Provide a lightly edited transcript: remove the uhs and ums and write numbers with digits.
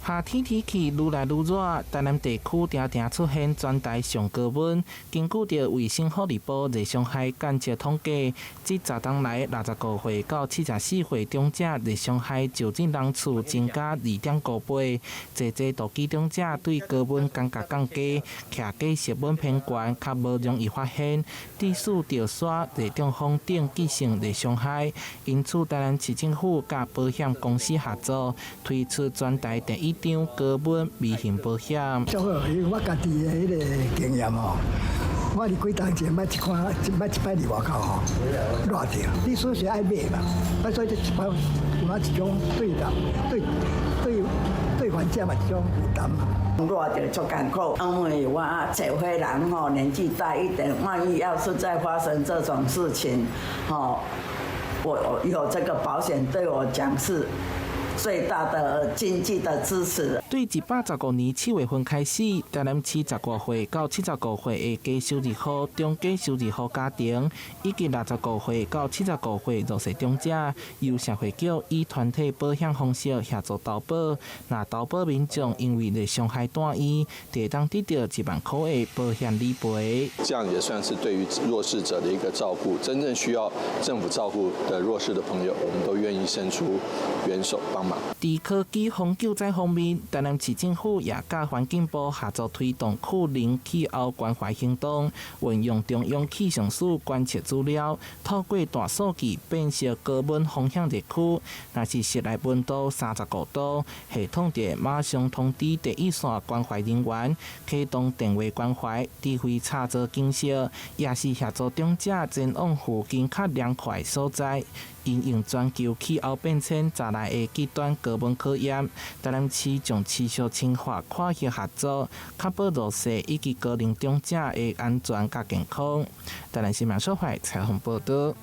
夏天天氣愈來愈熱，台南地區定定出現全台上高溫。根據著衛生福利部熱傷害監測統計，這10冬來65歲到74歲長者熱傷害就診人次增加2.5倍。濟濟都機長者對高溫感覺降低，徛家室溫偏懸，較無容易發現，致使著痧、熱中風等急性熱傷害。因此，台南市政府佮保險公司合作，推出全台第一張高溫微型保險。足好，因為我家己的彼个經驗吼，我佇幾冬前捌一看，捌一擺佇外口吼熱著，你隨時愛買嘛，啊所以這一擺有哪一種對人對對對患者嘛一種負擔嘛。熱著足艱苦，因為我這歲人吼年紀大一點，萬一要是再發生這種事情，吼，我有這個保險對我講是最大的經濟的支持。對115年7月份開始，台南市15歲到75歲的低收入戶、中低收入戶家庭，以及65歲到75歲弱勢長者，由社會局以團體保險方式協助投保。若投保民眾因為熱傷害住院，就會當得到1萬箍的保險理賠。這樣也算是對於弱勢者的一個照顧。真正需要政府照顧的弱勢的朋友，我們都願意伸出援手幫忙。佇科技防救災方面，台南市政府也佮環境部合作推動庫林氣候關懷行動，運用中央氣象署觀測資料，透過大數據辨識高溫風險熱區，若是室內溫度35度，系統就會馬上通知第一線關懷人員，啟動電話關懷、指揮插座警示，也是協助長者前往附近較涼快的所在。因應全球氣候變遷帶來的極端高溫考驗，台南市將持續深化跨縣合作，確保弱勢以及高齡長者的安全佮健康。台南新聞小懷採訪報導。